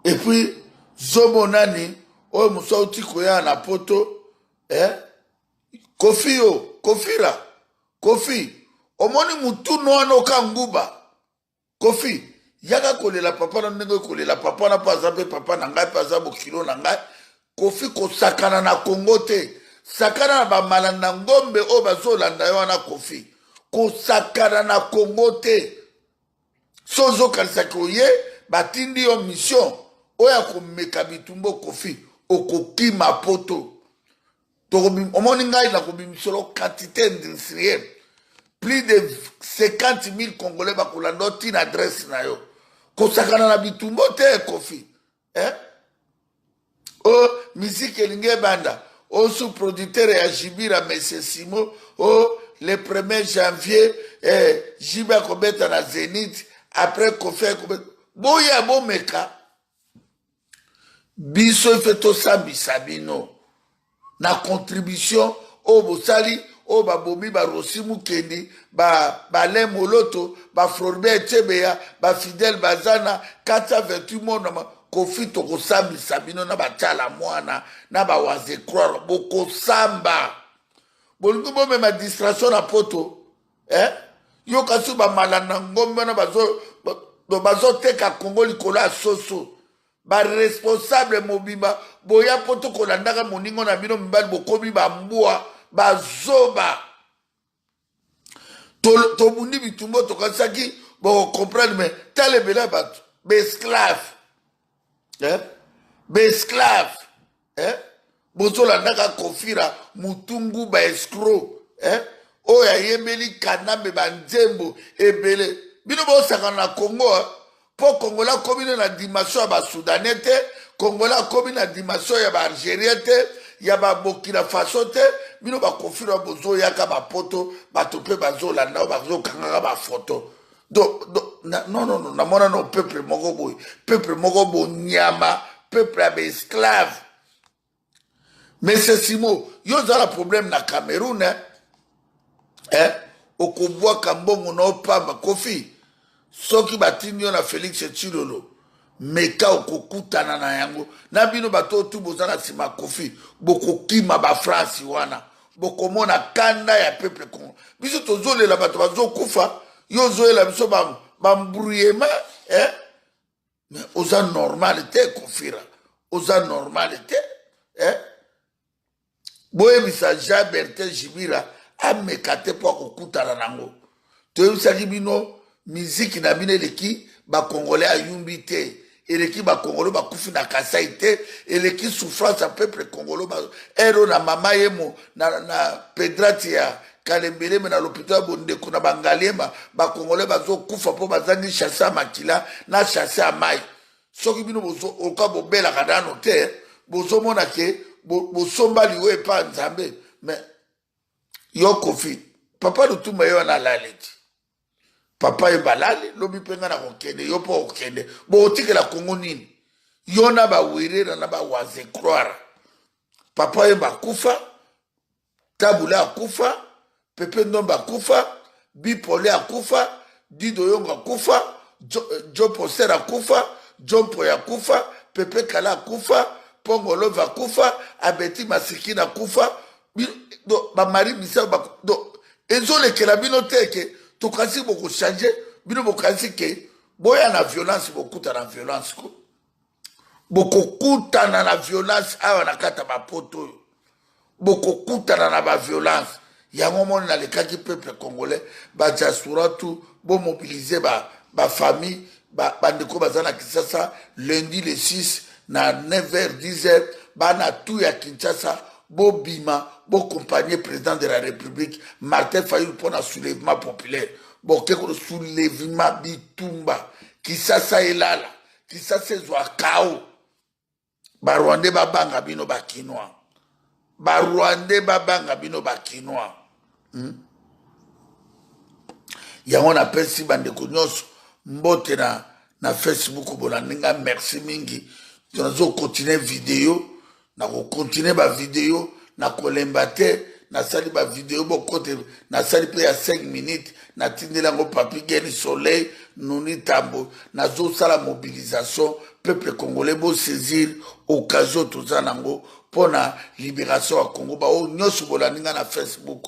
Et puis zobo nani oyo mosu auti koya na poto, eh? Kofi yo kofira kofi omoni mutunu wana oka nguba kofi yaka kolela papa na ndenge kolela papa na mpo aza mpe papa na ngai mpe aza bokilo na ngai. Kofi kosakana na Kongo te, sakana na bamalanda ngombe oyo bazolanda yo wana. Kofi kosakana na Kongo te. So ozokanisaki oye batindi yo mission oyo ya komeka bitumba, Kofi okokima poto. Omoni ngai nakobimisolo quantité industrielle, plus de 50 000 Congolais bakolanda ntina adresse na yo. Kosakana na bitumba te, Kofi, eh? O musique elingi ebanda o sous producteur ya Jibira, Monsieur Simo, o le 1er janvier, eh, Jibe akobeta na Zénith, après Kofi akobeta. Boya bomeka biso efe tosambisa bino na contribution oyo bosali, oyo babomi barosi Mukendi, balin Moloto, bafloribert Chebeya, bafidèle Bazana, 428 mona. Kofi tokosambisa bino na batiala mwana na bawazecroire. Bokosamba, bolingi bomema distraction na poto, eh? Yo kasi bamalanda ngombe wana bazoteka Kongo likolo ya soso. Baresponsable mobimba boya mpo tokolandaka moningo na bino mibali, bokomi bambwa, bazoba. Tobundi bitumba, tokanisaki bokocomprendre, mais tala ebele ya bato baesclave, eh? Baesclave, eh? Bozolandaka Kofira mutungu, baescroc, eh? Oyo ayembeli Kanambe banzembo ebele. Bino bosakana na Congo, eh? Mpo Kongola akomi na dimension ya Basoudanais te, Kongola akomi na dimension ya Baalgérien te, ya Babokina Faso te. Bino bakofira bozoyaka bapoto, bato mpe bazolanda oyo bazokangaka bafoto. Donc non, non, non, namona no peuple moko boye, peuple moko bonyama, peuple ya baesclave. Monsieur Simo, yo oza na problème na Cameroun, eh? Eh? Okobwaka mbongo na opamba. Kofi, soki batindi yo na Félix Tshilolo, meka okokutana na yango na bino. Bato oyo tu boza na nsima Kofi, bokokima bafrance wana, bokomona kanda ya peuple Congo. Biso tozolela bato bazokufa, yo ozoyela biso bambrouillement, eh? Mais oza normal te, Kofira, oza normal te, eh? Boyebisa Jean Bertin Jibira ameka te mpo akokutana nango. Toyebisaki bino, miziki na bino eleki Bakongolais ayumbi te, eleki Bakongolo bakufi na Kasai te, eleki souffrance ya peuple congolo ero na mama yemo na pedrati ya Kalembeleme, na lopito ya Bondeko, na Bangaliema. Bakongolais bazokufa mpo bazangi chasse ya makila na chasse ya mai. Soki bino oka bobelaka nano te, bozomona ke bosomba liwa epa Nzambe. Mais yo Kofi, papa Lutumba ye wana alali ti papa ye balali lobi mpe ngai nakokende, yo mpo okende, bokotikela Kongo nini? Yo na bawerera na bawaze croire papa ye bakufa, Tabula akufa, Pepe Ndombe akufa, Bipole akufa, Dido Yongo akufa, Jo Poster akufa, John Poy akufa, Pepe Kala akufa, Pongolove akufa, Abeti Masikini akufa, Bamari Misao. Donc ezolekela bino te ke tokanisi bokochange. Bino bokanisi ke boya na violence, bokuta na violence ko bokokutana na violence awa na kati ya bapoto oyo, bokokutana na baviolence yango. Moni nalekaki peuple congolais, badiaspora tout bomobilize, bafamille, bandeko baza na Kinshasa, lundi le 6 na 9h 10h, bana tout ya Kinshasa bobima, boaccompagne président de la République Martin Fayulu mpona soulèvement populaire. Boke soulèvement, bitumba, Kinshasa elala, Kinshasa ezwa kao. Barwandais babanga bino, Bakinois, Barwandais babanga bino, Bakinois, Yango napesi bandeko nyonso mbote na Facebook bolandi nga, merci mingi. Nazokontinue video, nakokontinue bavideo, nakolemba te. Nasali bavideo, bokote, nasali mpe ya 5 minutes, natindeli yango Papi Geni Soleil Nuni Tambo. Nazosala mobilisation, peuple congolais, bosaisir occasion toza nango mpo na libération ya Congo. Baoyo nyonso bolandi nga na Facebook.